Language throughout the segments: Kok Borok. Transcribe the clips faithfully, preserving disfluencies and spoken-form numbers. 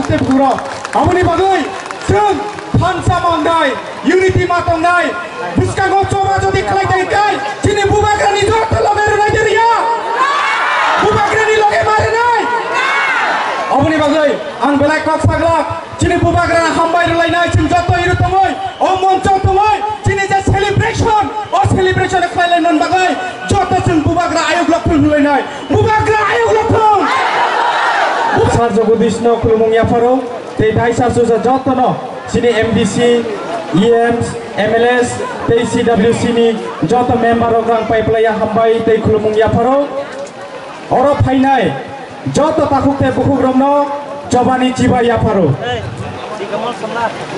Tei bugrok, aboni bagwi chwng thansa mangnai, unity ma tongnai, bwskango choba jodi khlai tongkhe, chini bubagrani joto loge rwnai de rwya? Bubagrani loge ma rwnai? Aboni bagwi ang belai kok saglak, chini bubagrano hambai rwlainai, chwng joto iro tongwi, o moncho tongwi, chini je celebration, o celebration khlai laimani bagwi joto chwng bubagra ayuk lokthung hwnlainai. Bubagra ayuk lokthung. Sir Jagadish no khulumung yapharo, tei dai sir susa joto no chini M D C, E Ms, M L As, tei C W C ni joto member rok ang pai phlai ya hambai tei khulumung yapharo. Oro phainai joto takhuk tei bukhuk rok no chobani chibai yapharo.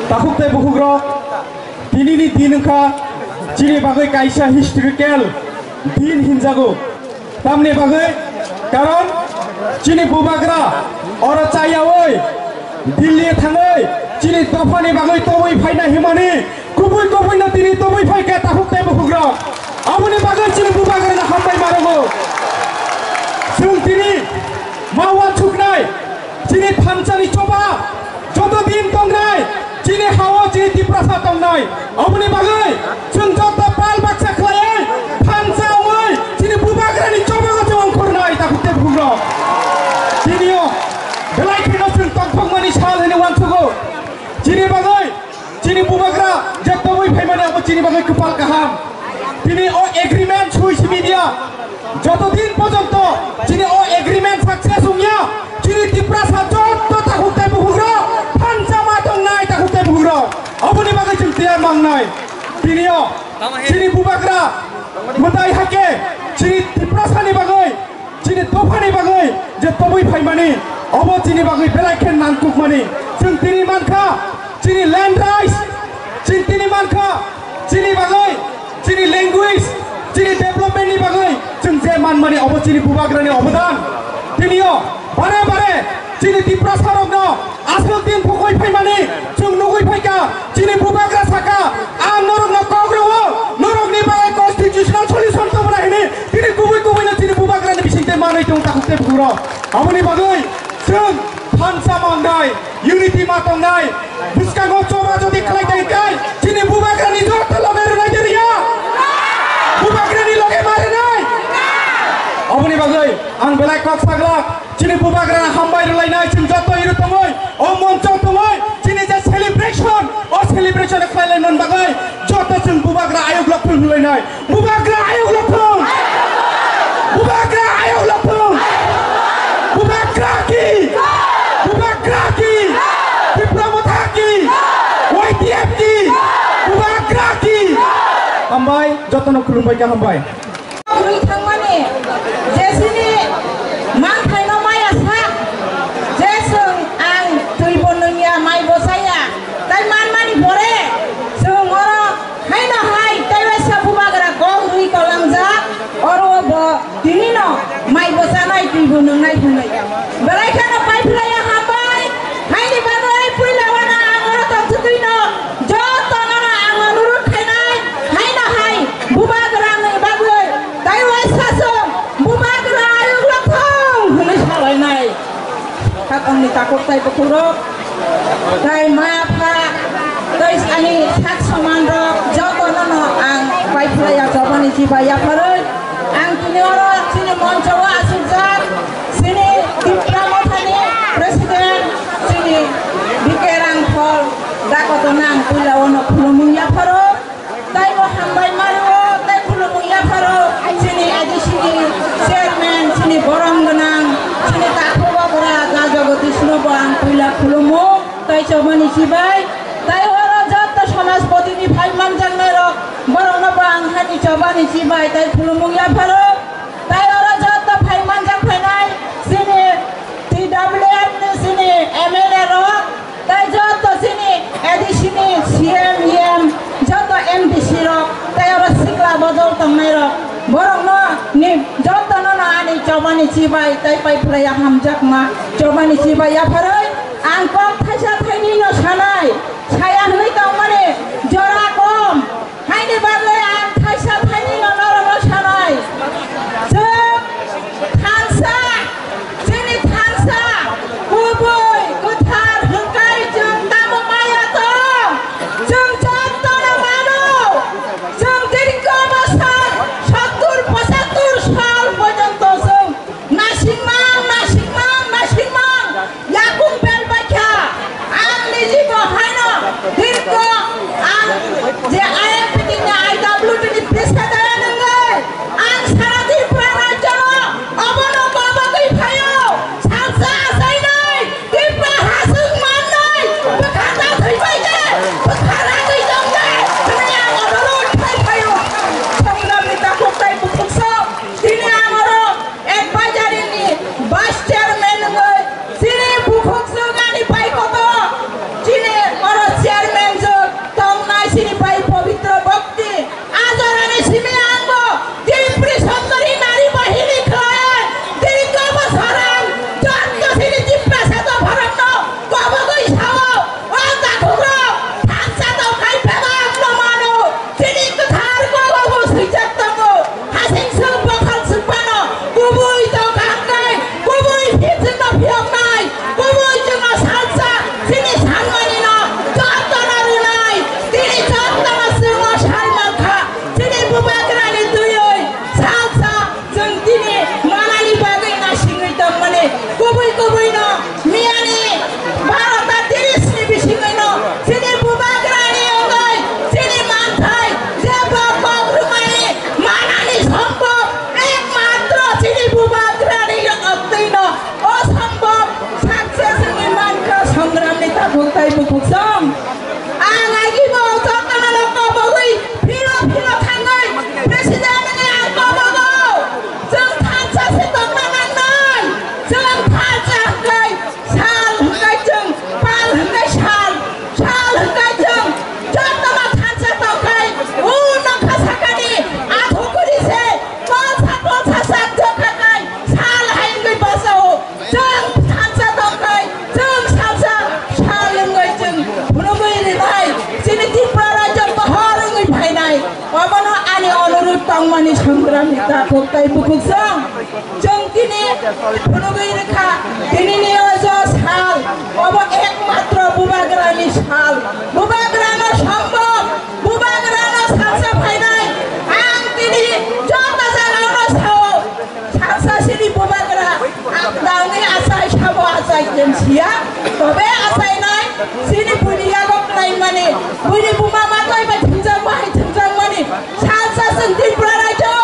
Takhuk tei bukhuk rok, tini ni din wngkha chini bagwi kaisa historical din hinjago. Tamni bagwi, karon chini bubagra oro chayaui Delhi thangwi chini dophani bagwi tobwi phaina himani kubui kubui no tini tobwi phaikha takhuk tei bukhuk rok. Aboni bagwi chini bubagrano hambai marogo. Chwng tini ma uansuknai chini thansani choba joto din tongnai, chini hao chini Tiprasa tongnai. Aboni bagwi chwng joto pal baksa khlaiwi thansa wngwi chini bubagrani chobago chwng ongkhornai takhuk tei bukhuk rok. Tinio belai kheno chwng tongthokmani sal hwnwi uansugo. Chini bagwi, chini bubagra je tobwi phaimani abo chini bagwi kwpal kaham. Tini o agreement sui simi dia. Joto din porjonto chini o agreement success wngya, chini Tiprasa joto takhuk tei bukhuk rok thansa ma tongnai takhuk tei bukhuk rok. Aboni bagwi chwng tiyar mangnai. Tinio chini bubagra mwtai hakhe chini Tiprasani bagwi, chini dophani bagwi je tobwi phaimani, obo chini bagwi belai khe nangkukmani. Chwng tini mankha chini land rights, chwng tini mankha chini bagwi, chini language, chini development ni bagwi chwng je manmani, obo chini bubagrani obodan. Tinio bare bare chini Tiprasa rokno aswk din thukwi phaimani chwng nugwi phaikha. Chini bubagra sakha, "Ang norokno kok rwo, norokni bagwi constitutional solution tongmani," hwnwi tini kubui kubui no chini bubagrani bisingtwi manwi tong takhuk tei bukhuk rok. Aboni bagwi chwng thansa mangnai, unity ma tongnai, bwskango choba jodi khlai tongkhe, chini bubagrani joto loge rwnai de rwya? Bubagrani loge ma rwnai? Aboni bagwi ang belai kok saglak, chini bubagrano hambai rwlainai, chwng joto iro tongwi, o moncho tongwi, chini je celebration, o celebration khlai laimani bagwi joto chwng bubagra ayuk lokthung hwnlainai. Bubagra ayuk lokthung! Bubagra ayuk lokthung! Bubagra ki! Bubagra ki! Tipra Motha ki! Y T F ki! Bubagra ki! Hambai, jotono khulumbai kha hambai. Rwi thangmani je chini manthaino maya sa, je chwng ang twibo nungya, maibo chaya, tai manmani pore chwng oro haino hai tei waisa bubagra kok rwi kolangjak, oro bo tinino maibo chanai twibo nungnai hwnwi. Belai kheno paiphlaiya hambai, haini bagwi puila wana ang oro tongthwtwino jotono ang onurut khainai, haino hai bubagrani bagwi tei waisa chwng bubagra ayuk lokthung hwnwi salainai. Hakongni takhuk tei bukhukrok, tei ma pha, tei ani sak soman rok, jotono no ang paiphlaiya chobani chibai yapharwi. Ang tini oro chini moncho o achukjak, chini Tipra Mothani President, chini B K Rangphol, dakotono ang puila ono khulumung yapharo. Taibo hambai mario, tei khulumung yapharo, chini A D C ni chairman, chini borom gwnang, chini takhuk okra, da Jagadish no bo ang puila khulumo, tei chobani chibai, tei oro joto samajpoti ni phai manjaknai rok, borok no bo ang hani chobani chibai, tei khulumung yapharo, tei oro joto phai manjak phainai, chini T W F ni chini M L A rok, tei joto chini A D C ni C M, E M, joto M D C rok, tei oro sikla bojol tongnai rok, borok no ni joto no no ani chobani chibai tei paiphlaiya hamjakma chobani chibai yapharwi ang kok thaisa thaini no sanai, saya hwnwi tongmani jora kom. Haini bagwi ang thaisa thaini no norokno sanai. Chwng thansa, chini thansa, kubui, kwthar, Tei bukuchwng. Ang agi bo jotono no kobogwi phiro phiro thangwi president ni ang kobogo. Chwng thansa se tongna nangnai. Chwng thansa hwnkhe sal hwnkhe chwng pal hwnkhe sal, sal hwnkhe chwng jotono thansa tongkhai. O nokha sakani athukuri se kolsa kolsa sak jokha kai sal hai wngwi bachao. Chwng thansa tongkhai, chwng salsa sal wngwi chwng phunugwi rinai, chini Tripura rajyo pohor wngwi phainai. Obono ani onurudh tongmani, sangrami takhuk tei bukhuk chwng. Chwng tini phunugwi rwkha, tinini o jo sal, obo ekmatro bubagrani sal. Bubagrano sombok, bubagrano salsa phainai. Ang tini joto jagao sao. Salsa sini bubagra, ang dangni achai sabo achai jen sia, tobe achai nai, sini buini yago klai mani, buini buma matoi bai thwngjak bai thwngjak mani, salsa chwng Tripura rajyo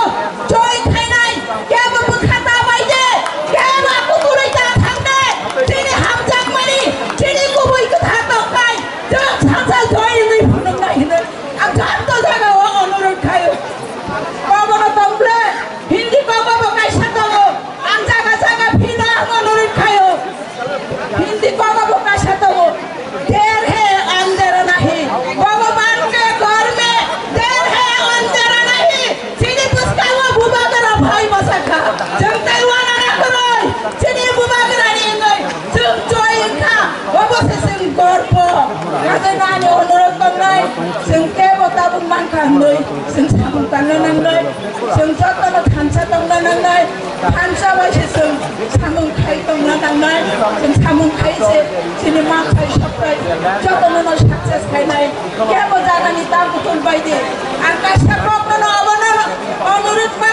join khainai, kebo bwkha ta bai de, kebo kuturui ta thang de, chini hamjak mani, chini kubui kwthar tong kai, chwng salsa join wngwi phunuk nai hinwi, ang joto jagao onurudh khaio. Kobono tong ble, Hindi kobo bo kaisa tongo, ang jaga jaga phino ang onurudh khaio. Hindi kobo bo kaisa tongo, "Der hai andhera nahi, Bhagwan ke ghar mein der hai andhera nahi." Chini bwskango bubagra phai bwsakha, chwng tei uanana kwrwi, chini bubagrani wngwi chwng joy wngkha, obo se chwng gorbo. Hathai nani onurudh tongnai, chwng kebo tabuk mankha hinwi chwng samung tangna nangnai. Chwng jotono thansa tongna nangnai, thansa bai se chwng samung khai tongna nangnai, chwng samung khai se chini ma khai sokrai jotono no success khainai, kebo jagani ta butul bai di. Ang kaisa kokno no obono onurudh ma